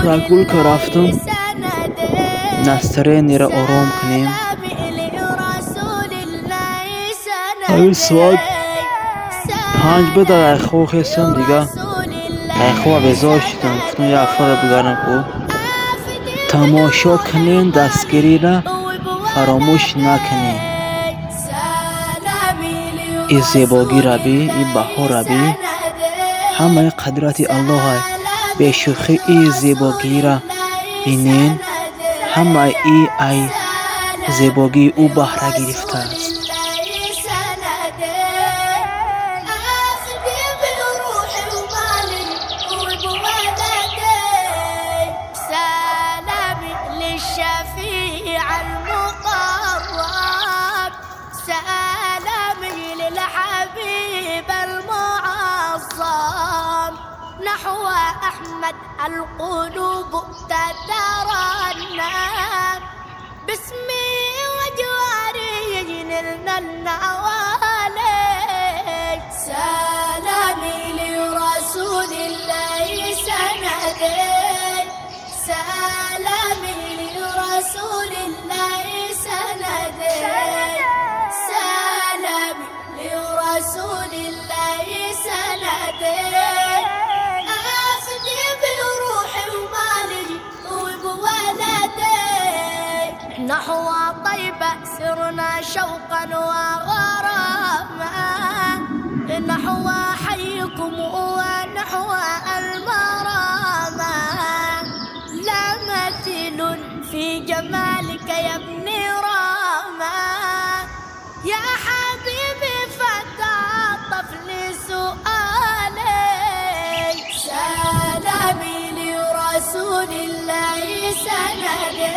Прогулка рафтум, настроение ро ором кунем. Ҳамин соат 5 буд, ай хоб хестам, дига ай хоба безор шудам, гуфтам як фора бигардам ку. Тамошо кунен, дастгириро фаромӯш накунед. И зебогиро би, и баҳорро би, ҳамаи қудрати Аллоҳа. Бешӯхӣ и зебогиро бинен, ҳамаи и ай зебогии ӯ баҳра гирифтааст. القلوب تترنم باسمي وجواري نلنا النوالي. سلامي لرسول الله سندي، سلامي لرسول الله سندي، سلامي لرسول الله سندي. نحو طيبة سرنا شوقا وغراما، نحو حيكم ونحو المراما. لا مثيل في جمالك يا ابن راما، يا حبيبي فتعطف لسؤالي. سلامي لرسول الله سندي،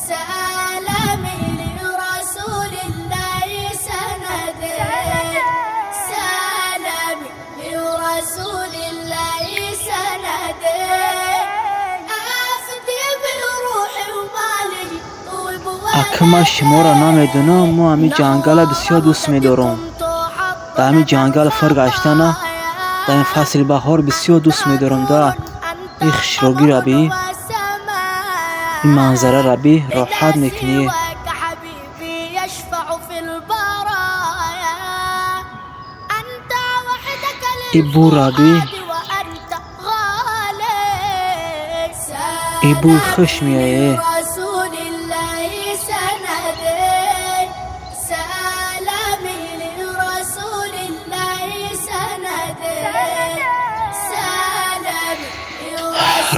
سلامي لرسول الله سندي، سلامي لرسول الله سندي. أفدي بروحي ومالي وبولدي. Акма шуморо намедонам, мо ҳамин ҷангала бисёр дӯст медорам. Дар ҳамин ҷангал фир гаштана дар ин фасли баҳор бисёр дӯст медорам. Да ин хушрогиро би, ин манзараро би, роҳат мекунӣ. И бура би, и бӯи хуш меояд.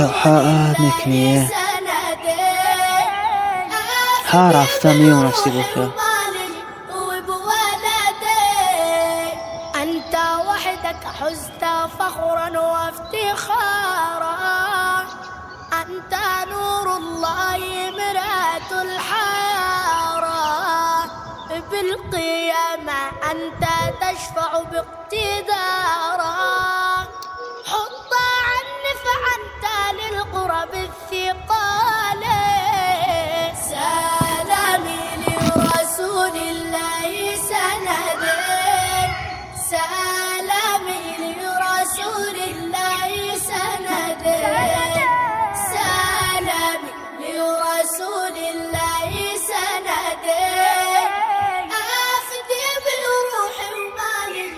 Роҳат мекунӣ. Ҳар ҳафта меонасти боша. أنت وحدك حزت فخرا وافتخارا، أنت نور الله مرآة الحارة. بالقيامة أنت تشفع باقتدارا، حط عني فأنت للقرب الثقال. سلامي لرسول الله سندي، سلامي لرسول الله سندي، سلامي لرسول الله سندي. أفدي بروحي ومالي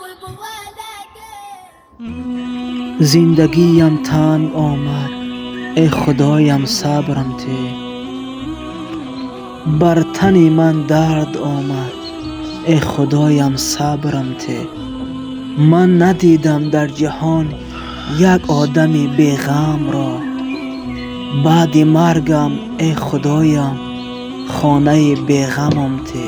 وبولدي. Зиндагиям танг омад, э худоям сабрам те. Бар тани ман дард омад, э худоям сабрам те. Ман надидам дар ҷаҳон як одами беғамро. Баъди маргам, э худоям, хонаи беғамам те.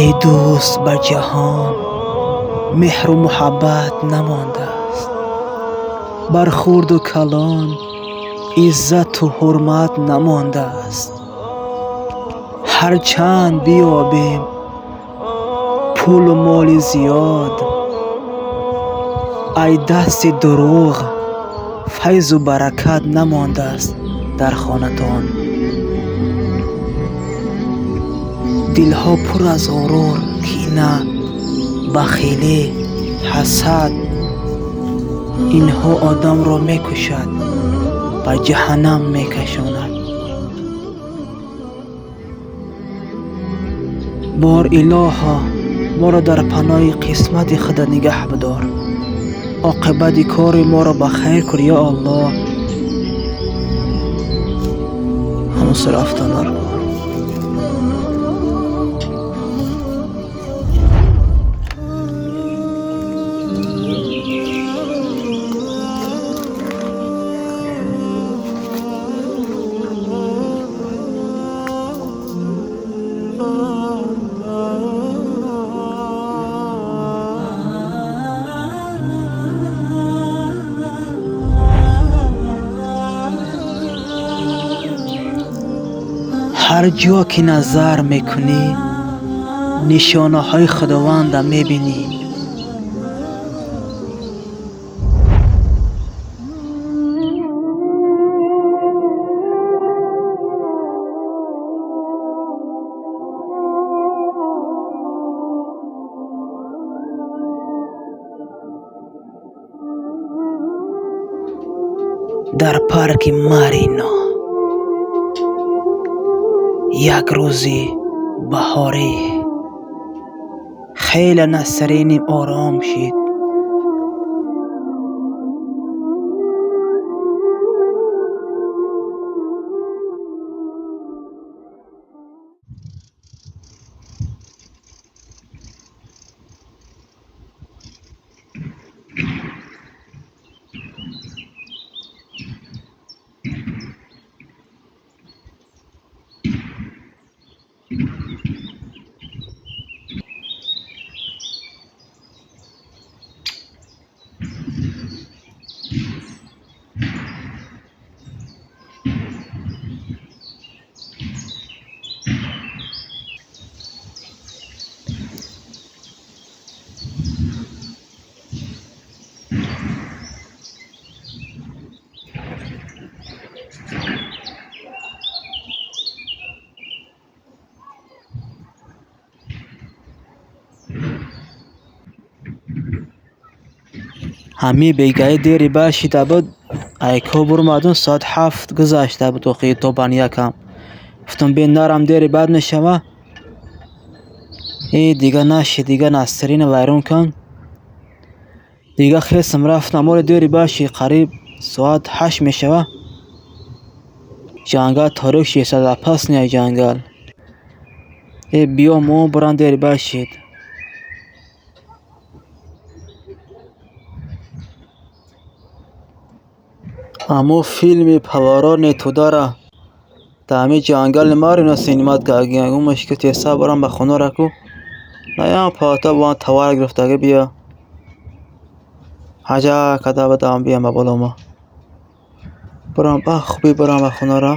Эй дӯст, бар ҷаҳон меҳру муҳаббат намондааст. Бар хурду калон иззату ҳурмат намондааст. Ҳарчанд биёбем пулу моли зиёд, ай дасти дурӯғ файзу баракат намондааст дар хонадон. Дилҳо пур аз ғурур, кина, бахилӣ, ҳасад. Инҳо одамро мекушад, ба ҷаҳаннам мекашонад. Бор илоҳо, моро дар паноҳи қисмати худат нигаҳ бидор. Оқибати кори моро ба хайр кун, ё Аллоҳ. Ҳамус рафтан дар кор. Ҳар ҷо ки назар мекунӣ, нишонаҳои Худованда мебинӣ. Дар парки Марино як рӯзи баҳорӣ хеле насриним ором шид. Ҳамин бегаи дери баъд шида буд, айко бурмадум, соат 7 гузашта буд, охи тобан якам. Гуфтам бе нарам, дери баъд мешава. Э дига наши, дига насрина вайрон кан. Дига хесам рафтам, оре дери баъд ши, қариб соат 8 мешава. Ҷангал торик шид, садапас не ҷангал. Э биё мо буран дери баъд шид. Аммо филми Паварони Тудара дар ҳамин ҷангали Марино синимат гагиан. Гумаш ки теса барам ба хона раку. Наям пата бо тавар гирифтага бия. Ҳаҷа када бадам биям ба боло ма. Барам ба хуби барам ба хона ра.